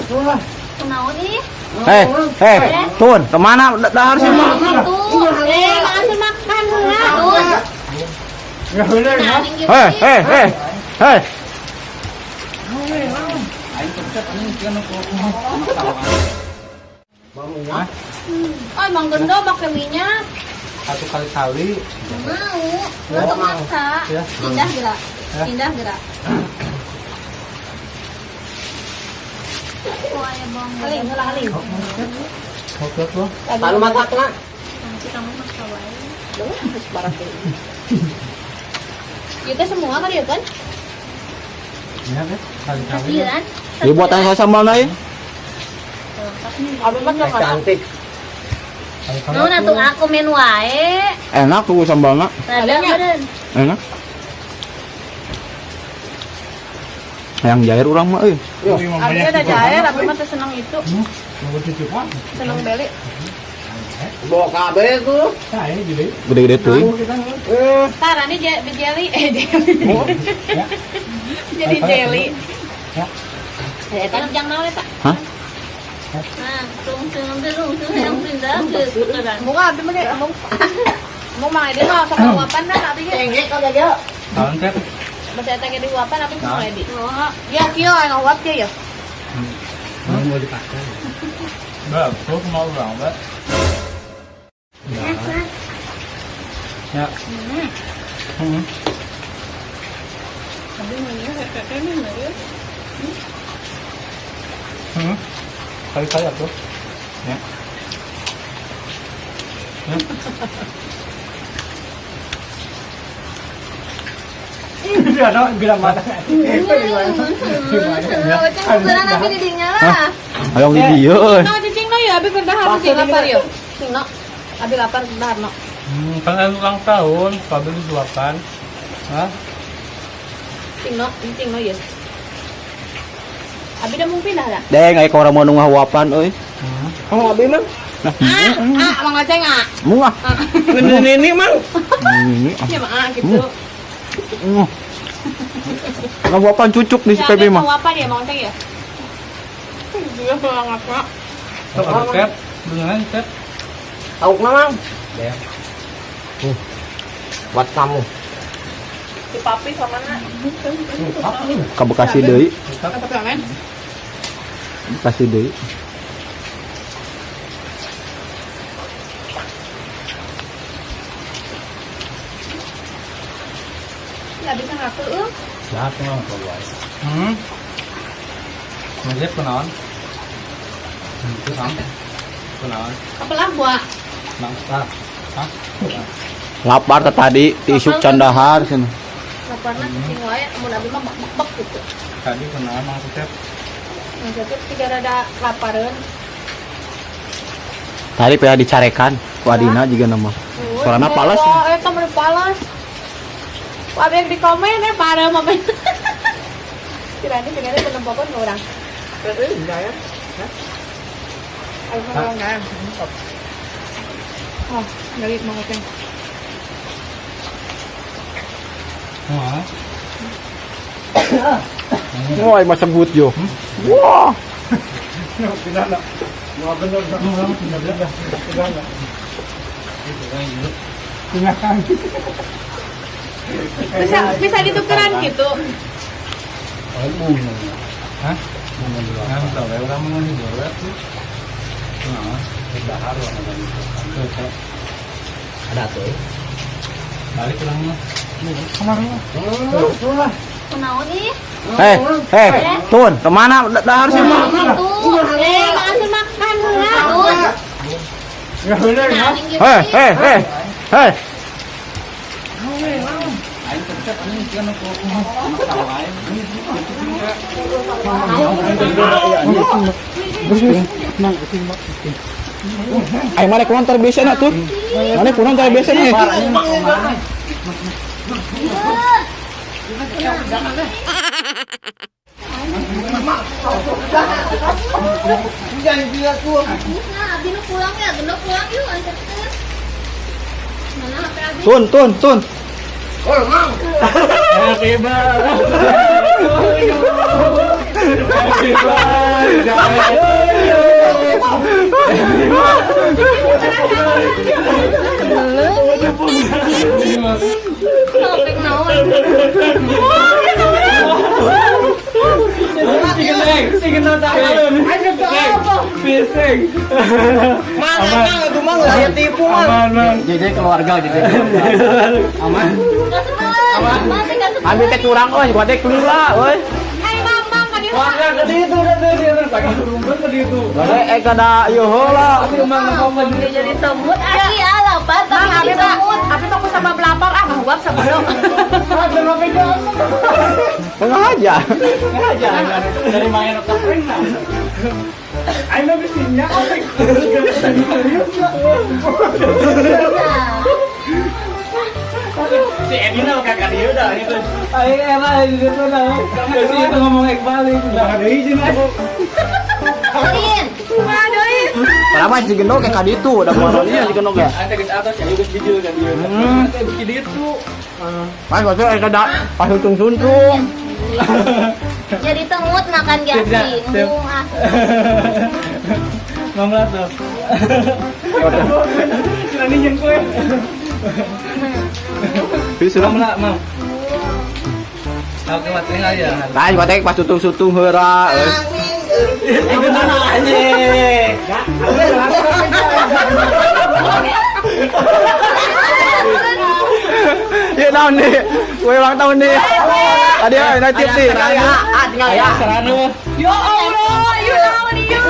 Kunaon ih? Hei, hei, Tun, kemana? Dahar sih mah. Tuh, eh, langsung makan heula. Tun. Nah, Hei, hei, hei, hei. Oh, emang gendo pakai minyak. Satu kali-kali. Mau, nggak maksa. Ya. Pindah gerak. Pindah gerak. Wah, ya bang. Aling, heula aling. Oke tuh. Palu matakna. Nanti kamu masak wae. Ieu teh semua kali ya kan? Ya deh, kali-kali. Kasihan. Ini buatan saya sambal naik. Abi mah cantik. Kali-kali. Nuhun atuh aku main wae. Enak tuh sambalna. Rada meureun. Enak. Yang jair urang mah euy. Abi ada jair, abi mah teu seneng itu, Mau cucupan? seneng beli. Bawa kabeh tuh. Nah, ini jadi. Gede-gede teuing. Eh, Tara ini jelly, eh jelly. Jadi jelly. Eh, eta jang naon eta? Hah? Nah, tung tung tung tung yang pindah ke tukeran. Bunga abi mah ge, mung mung mang Edi mah sok uapan dah abi ge. cengek kau jaga. Tahun teh. Masih eta ge diuapan abi mang Edi. Oh, Ya kieu aya nguap kieu ya. Mau dipakai. Bagus, mau orang, Mbak. Ya. Hmm. Abi mah ieu hete nih meureun. Hmm. Kali-kali atuh. Ya. Ya. Dia ada gerak mata. tukeran abi di dinya lah. Hayang di dieu euy. No cicing no ya abi keur dahar cicing lapar yo. Cicing no. Abi lapar keur dahar no. Kan ulang tahun, kabel disuapkan. Hah? Cicing no, cicing no ya. Abi dah mung pindah dah. Deng aya orang mau nunggu huapan euy. Oh, abi mah. Nah, Ah, ah, mang Aceng ah. mung ah. Ini ini mang. Ini ah. Ya mang ah gitu. Ngahuapan cucuk di si Ya, Pebi abi mah. nguapan ya mang Aceng ya. Juga mang apa? Tuh, ada tep. Beneran tep. Tahu mang. Ya. Buat kamu. Si papi sama na. Ka Bekasi deui. Apa men? Bekasi deui. Ya bisa ngaku eueuh. Jahat emang keluar. Hmm. Masih kenalan. Itu sama. Kenalan. Apalah buah. Bangsa. Hah? Lapar teh tadi ti isuk candahar cenah. Laparna cicing wae mun abi mah bek bek gitu. Tadi kenalan mang Cecep. Mang Cecep tiga rada lapareun. Tadi pea dicarekan ku adina juga nama. Suarana pales. Oh, eta mah pales. Wah, abi yang di komen eh parah mah. Kirani tinggalnya penempokan ke orang. Enggak ya. Ayo orang kan. Oh, dari Mang Aceng. Wah. Wah, mah sebut yo. Wah. Bisa bisa ditukeran gitu. Hah? Nah, tahu ya orang mau ngehibur tuh. Nah, dahar orang ada. Ada tuh. Balik ulang mah. Kemarin mah. Kunaon ih? Hei, hei, Tun, kemana? Dahar sih mah. Tuh, Eh, langsung makan heula. Tun. Nah, Hei, hei, hei, hei. Ayo mana kurang tar biasa nak tuh? Mana kurang tar biasa nih? Nah, abi nu pulang ya, gendo pulang yuk anterkeun. Mana HP abi? Tun, tun, tun. Happy birthday. Happy birthday. kena tangan. Piseng. Mang, emang itu mang aya tipu mang. Aman, Mang. Jadi keluarga jadi. Aman. Aman. Ambil teh kurang euy, gua teh lila euy. Hai mang mang ka dieu. Warga ke ditu udah tuh dia terus pakai rumput ke ditu. Eh kada ieu heula. Tapi emang ngomong Jadi semut asli ah lapar Mang tapi abi jadi mah semut. abi mah kusabab lapar ah ngahuap sabodok. Sengaja. aja dari main otak prank nah. Ayo bisinya. Si Edina kakak dia udah itu. Ayo elah di situ dah. Jadi itu ngomong balik udah ada izin aku. Lain. Aduh. Padahal mah si Gendo kayak kaditu, udah modelnya si Gendo ge. Ante geus atas ya geus bijil kan dia. Ante bikin itu. Pas waktu kada pas untung-untung. Jadi temut makan gasi. Embung ah. Ngomong tuh. Kirani jeung kue. Bisa Mam lah, mam. Oke, mati aja. Lain gua teh pas sutung-sutung heula euy. Itu mana anjing. Ya naon nih? Kue ulang tahun nih. Tadi ayo naik tips nih. Ah, tinggal ya. Serano. Ya Allah, ieu naon ieu?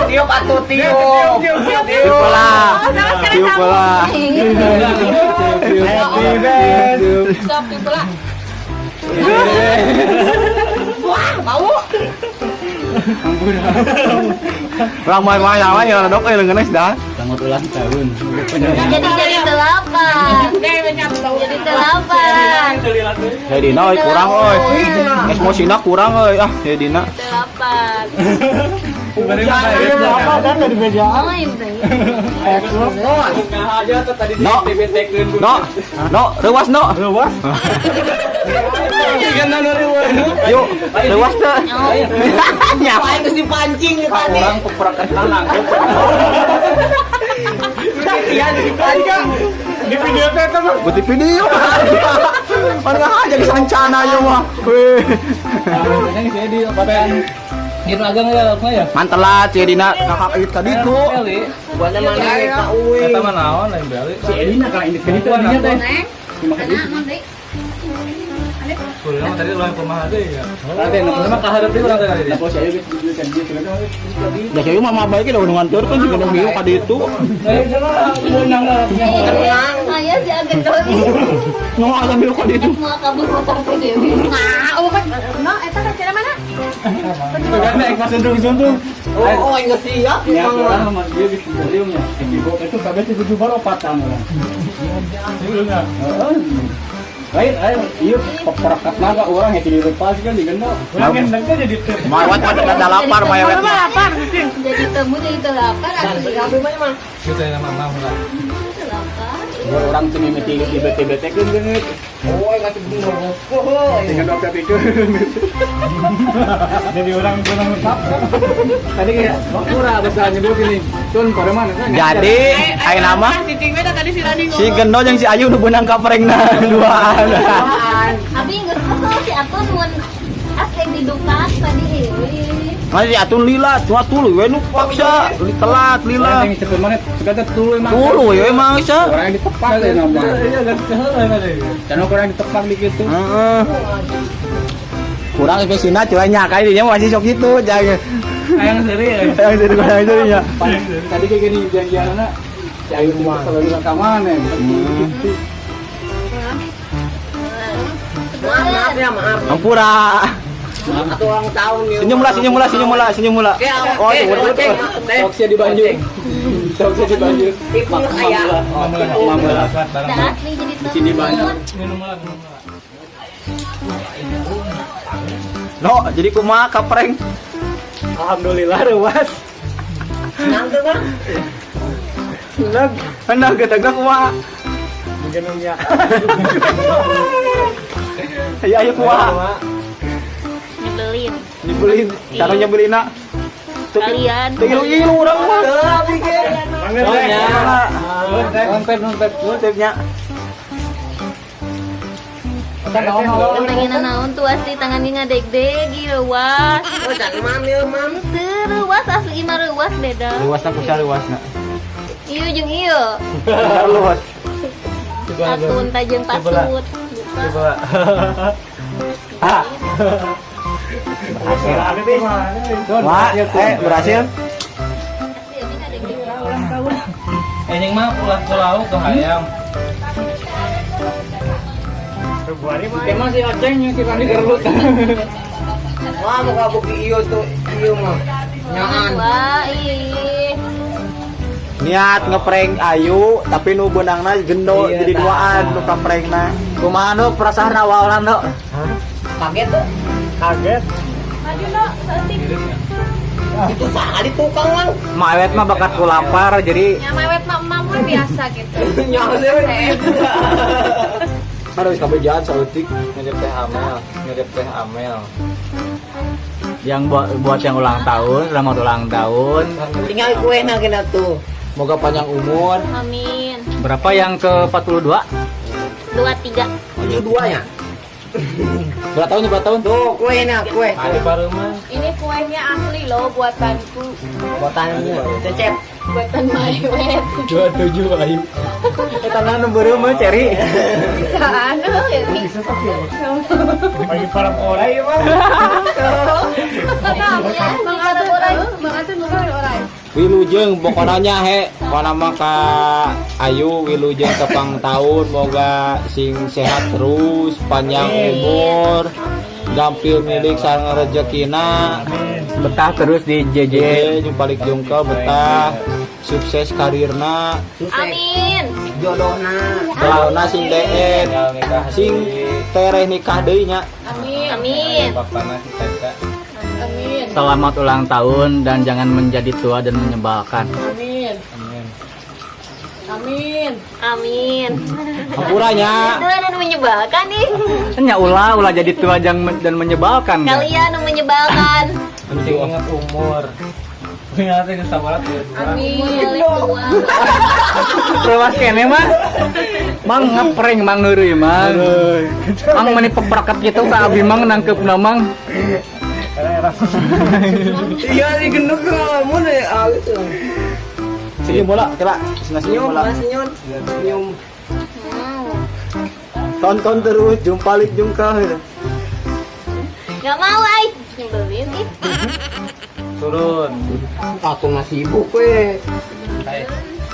Tiup atuh tiup. Tiup lah. Tiup lah. Happy birthday. Stop tiup lah. Wah, bau. Ulang main-main lawan ya dok euy leungeun dah. Selamat ulang tahun. Jadi telapan. Deh, banyak bau. Jadi telapan. Hedina euy kurang euy. Esmosina kurang euy ah Hedina. Telapan. Apa Oh, ini. aja tuh tadi No. No, no, reuas no. Luas. Yuk, reuas teh. Nya. Aing geus dipancing ya tadi. Orang peperakan nangkep. Iya dipancing. Di video teh tuh. Buti video. Mana aja geus rencana ieu mah. Weh. Nah, di obatan Gitu agak ya, ya. Mantelat si Edina kakak ieu tadi tuh. Beli. Buatnya mana ka uing. Eta mah naon lain beli. Si Edina kalau ini tadinya teh. Neng. Anak mau beli. Kuliah tadi ulang kumaha deui ya. Tadi nu mah kaharep deui urang teh tadi. Ya saya mah mah baik udah ngantur kan juga dong ka ditu. Ayah si agen doi. Ngomong asa bieu ka ditu. Mau kabur motor ke Dewi. Nah, oh kan no eta rencana mana? Kan naik mas untung-untung. Oh, aing geus siap Ya, mang. orang sama dia bisa belinya. Ekibok itu kabeh teh kudu baropatan orang. Iya. Lain, lain, iya peperakat naga orang yang dilepas kan digendong. Orang gendong teh jadi teh. Mawat mah ada lapar mawat. Baru lapar. Jadi temu jadi telapan. Abi mah mang. Kita yang mama lah. Telapan. Orang tuh mimiti di bete-bete kan geungeut. Oh, aing atuh bingung. Oh, Dengan dokter itu. Jadi orang kurang tetap. Tadi kayak pura besar nyebut ini. Tun pada mana? Jadi ayeuna nama Cicing beda tadi si Rani si Gendo jeung si Ayu nu beunang kaprengna duaan. Abi nggak kesel si Atun mun asli didukan tadi. Masih si Atun lila, cuma tuluy we nu paksa telat lila. Yang cepet mana? Sekata tuluy mah. Tuluy we mangsa. Orang yang ditepak ya nama. Iya, Karena kurang ditepak dikit tuh. Heeh. Kurang espesina cuanya kayak dinya masih sok gitu jangan. Ayang seri ya. Yang jadi kurang jadinya. Tadi kayak gini janjian anak. Si Ayu tuh selalu bilang ke mana? Maaf, maaf ya, maaf. Ampura. Atau ulang tahun ya. Senyum lah, senyum lah, senyum lah, senyum lah. Oh, Oke, tuh, tuh. Toksnya di Banjur. Toksnya di Banjur. Tipu aya. Mamela. Dah asli jadi Di sini banyak. No, jadi kumaha kapreng? Alhamdulillah ruas. Nang tuh, Bang. Nag, nag gedegna kumaha? Genungnya. Ayo ayo kumaha? Nyebelin. Nyebelin, cara nyebelina. Kalian. Ilu-ilu urang mah. Teu pikir. Nonton nonton. Tipnya. Pengen naon tuh asli tangan ini ngadeg-deg reuas. Oh, can mam ya mam. Teu reuas asli mah reuas beda. Luasna kusa luasna. Iya jeung ieu. Luas. Atun tajeng pasut. Coba. Ah. Wah, berhasil. Asli abi ngadeg-deg. Enjing mah ulah pulau ke hayam. Februari mah. Emang si Oceng yang si Rani gerelut. Wah, mau kabuk iyo tuh iyo mah. Nyaan. Wah, ih. Niat ngeprank Ayu tapi nu beunangna gendo Iya, jadi tah. duaan nu kaprankna. Kumaha nu perasaan awalna nu? Kaget tuh. Kaget. Maju no, saeutik. Itu sah di tukang mang. Mawet mah bakat ku lapar jadi Nya mewet mah emam we biasa gitu. Nyawa sih. aduh kabeh jahat saeutik. Mirip Teh Amel, mirip Teh Amel. Yang buat yang ulang tahun, selamat ulang tahun. Tinggal kue nah kena tuh. Moga panjang umur. Amin. Berapa yang ke 42? 23. 72 ya. Berapa tahun berapa tahun? Tuh kue nah kue. Ada baru mah. Ini kuenya asli loh buatanku, Buatan Cecep. buatan mewet. 27 Ayu. Eta nu beureum mah ceri. Bisa anu ya. Pagi para orai mah. Mang Atun, Mang Atun bukan orai. Wilujeng pokona nya he, pokona mah ka Ayu wilujeng tepang tahun moga sing sehat terus, panjang umur, gampil milik sareng rezekina, Betah terus di JJ. jeung balik jungkel betah, sukses karirna, Sukses. Amin. Jodohna. launa sing deet, sing tereh nikah deui nya. Amin. Amin. Amin. Selamat ulang tahun dan jangan menjadi tua dan menyebalkan. Amin. Amin. Amin. Hampura nya. Itu anu menyebalkan nih. Nya ulah ulah jadi tua dan menyebalkan. Kan? Kalian anu menyebalkan. Penting ingat umur. Ingat sabarat ya. Amin. Tua. Lewas kene mah. Mang ngeprank mang neureui mang. Mang meni pepraket gitu ka abi mang nangkepna mang. Iya, di gendut kamu deh. Ah gitu. Senyum bola, kira. Senyum Senyum, bola. mas, senyum. Senyum. Tonton terus jumpa lik jungkel. Gak mau ay. Nyebelin ih. Turun. Aku mah sibuk we.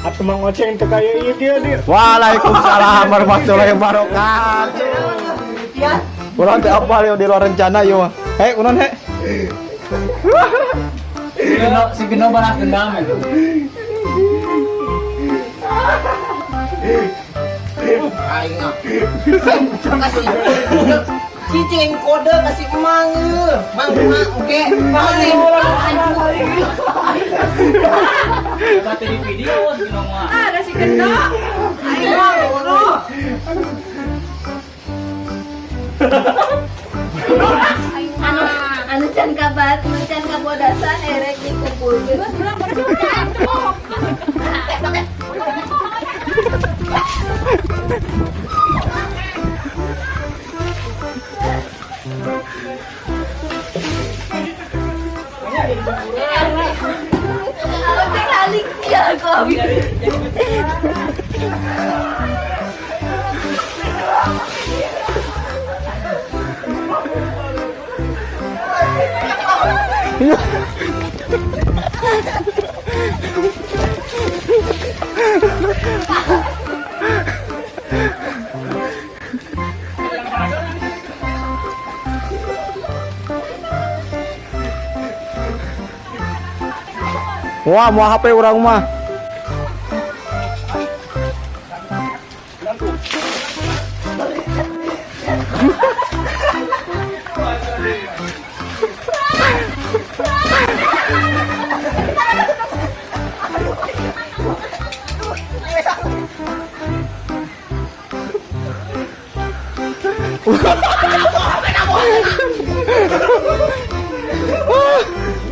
Atau mang Oceng teu kaya ieu dia dia. Waalaikumsalam warahmatullahi wabarakatuh. Ya. Urang teh apa yang di luar rencana ieu mah. Hei, kunaon he? Si Geno balas dendam itu. Aing ah. Kasih kode. Cicing kode kasih emang ye. Mang mang oke. Mang. Kata di video si Geno mah. Ah, ada si Gendo. Aing mah bodoh. Anu anu can kabat, anu can kabodasan erek dikumpulkeun. Aku kali ya aku habis. Wah, mau HP urang mah.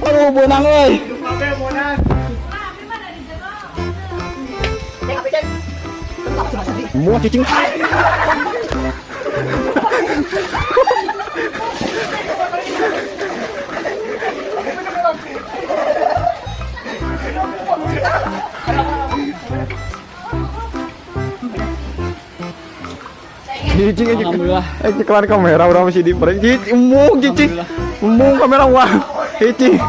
Aduh, bonang euy. Mau cicing. Cicing aja. Alhamdulillah. Eh, keluar kamera udah masih di prank. Cicing, embung cicing. Embung kamera wah. Cicing.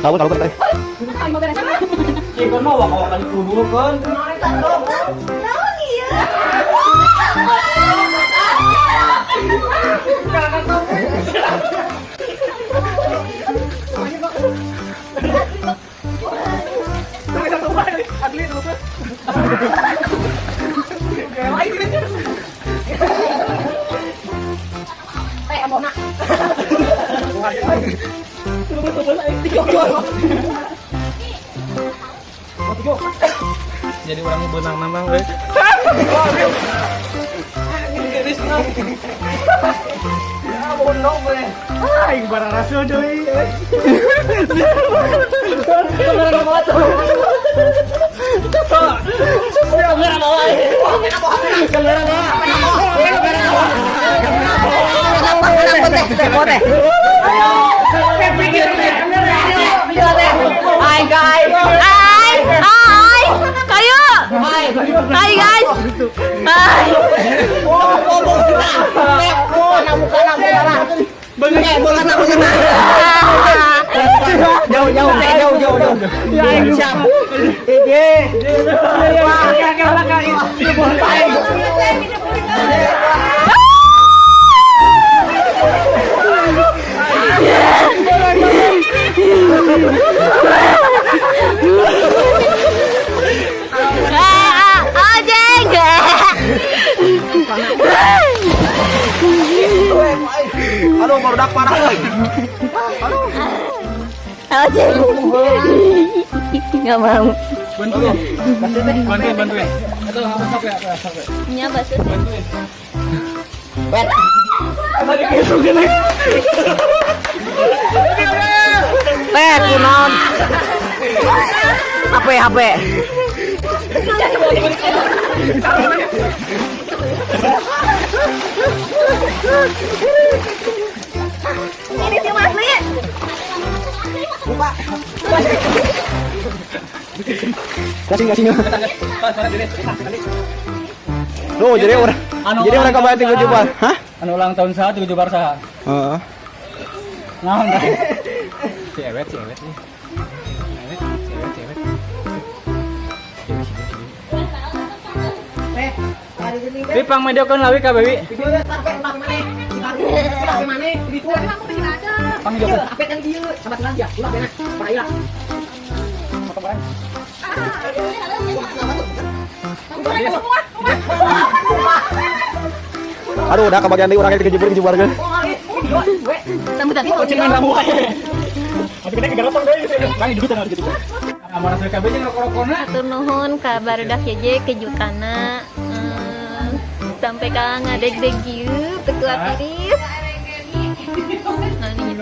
Tahu tahu teh. Cik mah waka-waka dikuburkeun. Naon ieu? Jadi orangnya benang namang we. Aing barang rasul deui. Hai guys. Hai, hai. Kayu. Hai guys. Hai. Oh, ngomong kita. Mana muka na muka na. Eh, bola na muka na. Jauh jauh jauh jauh jauh. Siap. Ide. Ah, ah, jeng. Aduh, barudak parah euy. Ojek. Nggak mau. Bantuin. Bantuin, bantuin. Atau apa sampai apa sampai. Nya basuh. Wet. Pet, kunaon? HP, HP. Ini si Masli. Kasih kasih. Tuh, jadi orang kabar tiga juta. Hah? Anu ulang tahun saha tujuh bar saha. Heeh. Naon tah? Si Ewet, si Ewet nih. Ewet, si Ewet, si Ewet. Bi pang mediokeun lawi ka Bewi. Pang mediokeun. Aduh, udah kebagian deui urang kejebur kejebur kan. Sambutan. Kucingan ramu aja. Masih gede kegarotong deui. Bang duit tengah gitu. Amar hasil kabeh jeung rokok-rokona. Hatur nuhun ka barudak jeje kejutana. Sampai ka ngadeg-deg ieu teu kuat tiris. Nah, ini.